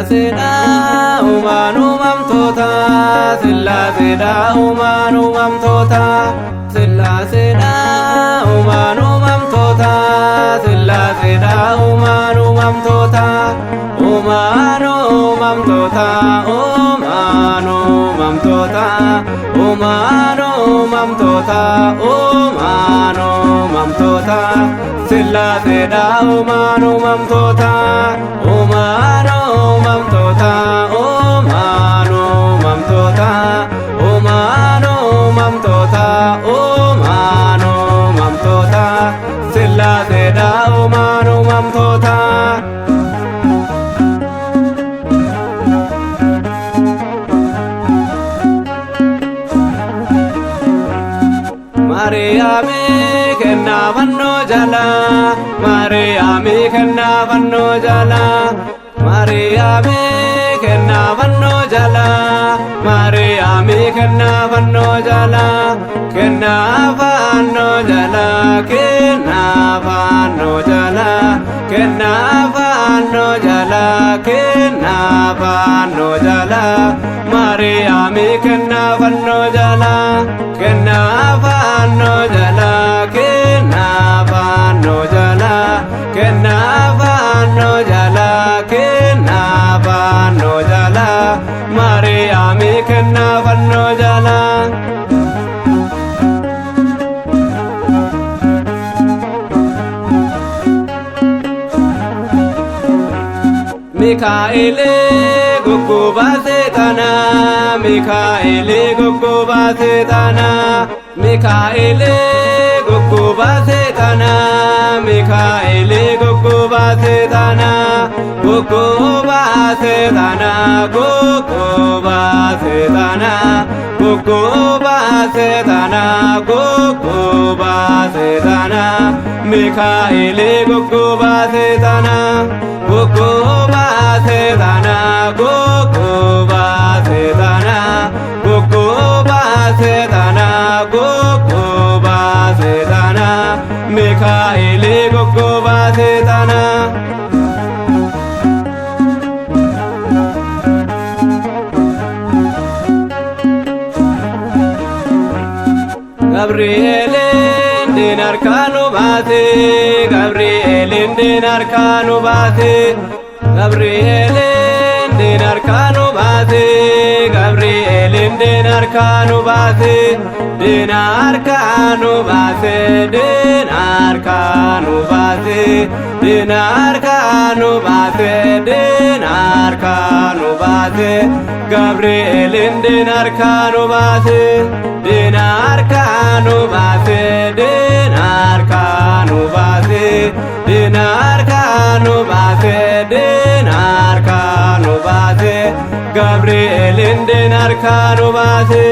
Sillaaseedha uumaan uumamtoota, Sillaaseedha uumaan uumamtoota, Sillaaseedha uumaan uumamtoota, Sillaaseedha uumaan uumamtoota, uumaan uumamtoota, uumaan uumamtoota, uumaan uumamtoota, uumaan uumamtoota, Sillaaseedha uumaan uumamtoota, uumaan uumamtoota, uumaan uumamtoota, uumaan uumamtoota, uumaan uumamtoota, Sillaaseedha uumaan uumamtoota. Maariyaamii kennaa fannoo jalaa, Maariyaamii kennaa fannoo jalaa, Maariyaamii kennaa fannoo jalaa, Maariyaamii kennaa fannoo jalaa, kennaa fannoo jalaa, kennaa fannoo jalaa, kennaa fannoo jalaa, kennaa fannoo jalaa, Maariyaamii kennaa fannoo jalaa, kennaa fannoo jalaa, kennaa fannoo jalaa, kennaa fannoo jalaa, kennaa fannoo jalaa, Maariyaamii kennaa fannoo jalaa. Mikaa'elee goggobaa seexanaa, Mikaa'elee goggobaa seexanaa, Mikaa'elee goggobaa seexanaa, Mikaa'elee goggobaa seexanaa, goggobaa seexanaa, goggobaa seexanaa, goggobaa seexanaa, goggobaa seexanaa, Mikaa'elee goggobaa seexanaa, goggobaa seexanaa, goggobaa seexanaa, goggobaa seexanaa, goggobaa seexanaa, Mikaa'elee goggobaa seexanaa. Gabri'eeliin diin harkaa nu baase, Gabri'eeliin diin harkaa nu baase, Gabri'eeliin diin harkaa nu baase, Gabri'eeliin diin harkaa nu baase, diin harkaa nu baase, diin harkaa nu baase, diin harkaa nu baase, diin harkaa nu baase, Gabri'eeliin diin harkaa nu baase, diin harkaa nu baase, diin harkaa nu baase, diin harkaa nu baase, diin harkaa nu baase, Gabri'eeliin diin harkaa nu baase.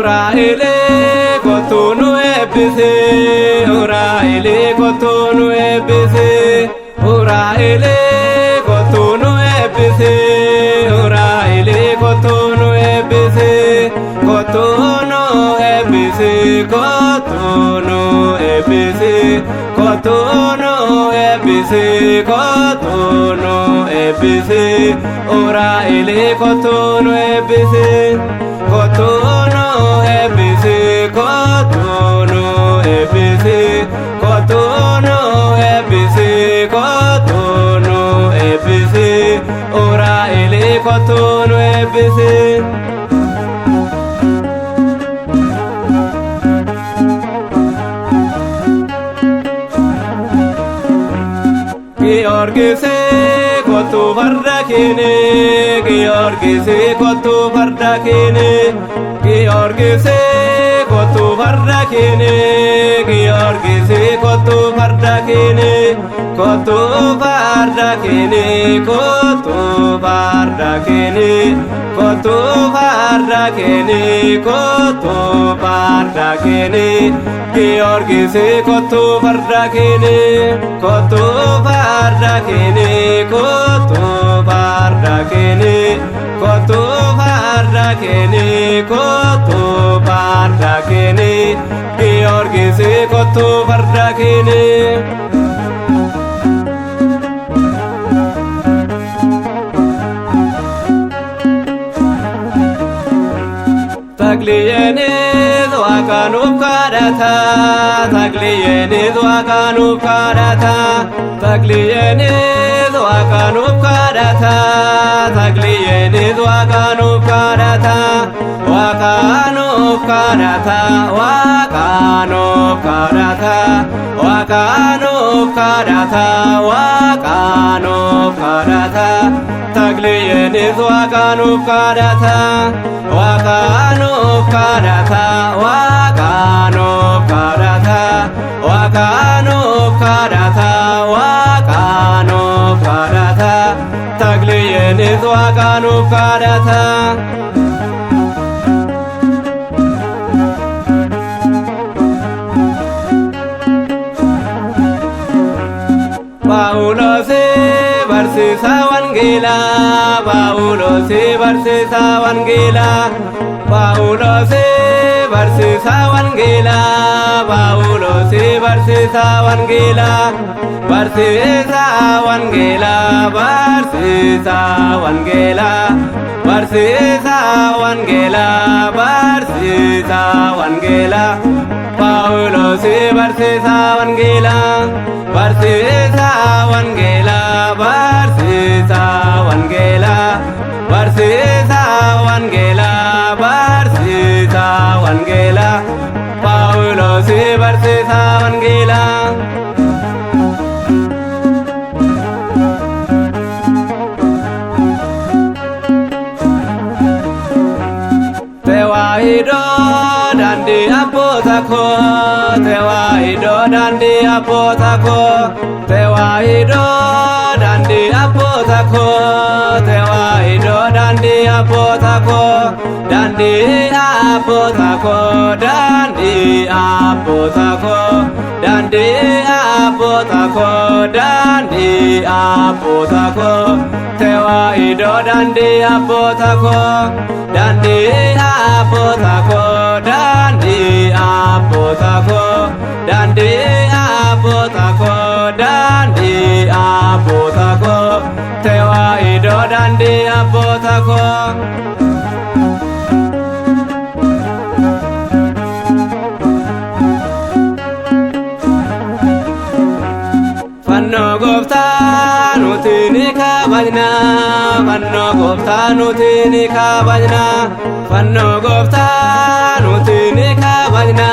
Uraa'elee kottu nu eebbisi, Uraa'elee kottu nu eebbisi, Uraa'elee kottu nu eebbisi, Uraa'elee kottu nu eebbisi, kottu nu eebbisi, kottu nu eebbisi, kottu nu eebbisi, kottu nu eebbisi, Uraa'elee kottu nu eebbisi, kottu nu eebbisi, kottu nu eebbisi, kottu nu eebbisi, kottu nu eebbisi, Uraa'elee kottu nu eebbisi. Giyoorgisee kottu farda keene, Giyoorgisee kottu farda keene, Giyoorgisee kottu farda keene, Giyoorgisee kottu farda keene, kottu farda keene, kottu farda keene, kottu farda keene, kottu farda keene, Giyoorgisee kottu farda keene, kottu farda keene, kottu farda keene, kottu farda farda keeni kottu farda keeni Giyoorgisi kottu farda keeni. Takliyeenis waaqa nuuf kadhata takliyeenis waaqa nuuf kadhata takliyeenis waaqa nuuf kadhata takliyeenis waaqa nuuf kadhata waaqa nuuf kadhata waaqa nuuf kadhata waaqa nuuf kadhata waaqa nuuf kadhata takliyeenis waaqa nuuf kadhata waaqa nuuf kadhata waaqa nuuf kadhata waaqa nuuf kadhata waaqa nuuf kadhata takliyeenis waaqa nuuf kadhata. Paawuloos barsiisaa wangeelaa Paawuloos barsiisaa wangeelaa Paawuloos barsiisaa wangeelaa Paawuloos barsiisaa wangeelaa barsiisaa wangeelaa barsiisaa wangeelaa barsiisaa wangeelaa barsiisaa wangeelaa Paawuloos barsiisaa wangeelaa barsiisaa wangeelaa barsiisaa wangeelaa barsiisaa wangeelaa barsiisaa wangeelaa Paawuloos barsiisaa wangeelaa. Tewaahidoo daandii abboota koo Tewaahidoo daandii abboota koo Tewaahidoo daandii abboota koo Tewaahidoo daandii abboota koo daandii abboota koo daandii abboota koo daandii abboota koo daandii abboota koo Tewaahidoo daandii abboota koo daandii abboota koo daandii abboota koo daandii abboota koo daandii abboota koo Tewaahidoo daandii abboota koo. Fannoo gooftaa nuti ni kabajna fannoo gooftaa nuti ni kabajna fannoo gooftaa nuti ni kabajna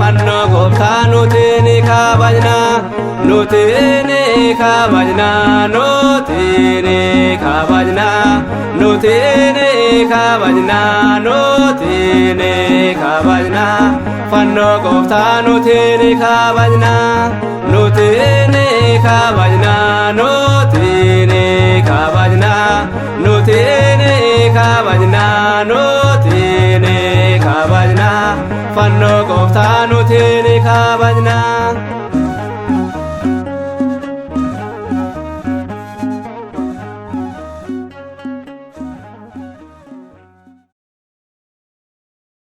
fannoo gooftaa nuti ni kabajna nuti ni kabajna nuti ni kabajna nuti ni kabajna nuti ni kabajna fannoo gooftaa nuti ni kabajna nuti ni kabajna nuti ni kabajna nuti ni kabajna nuti ni kabajna fannoo gooftaa nuti ni kabajna.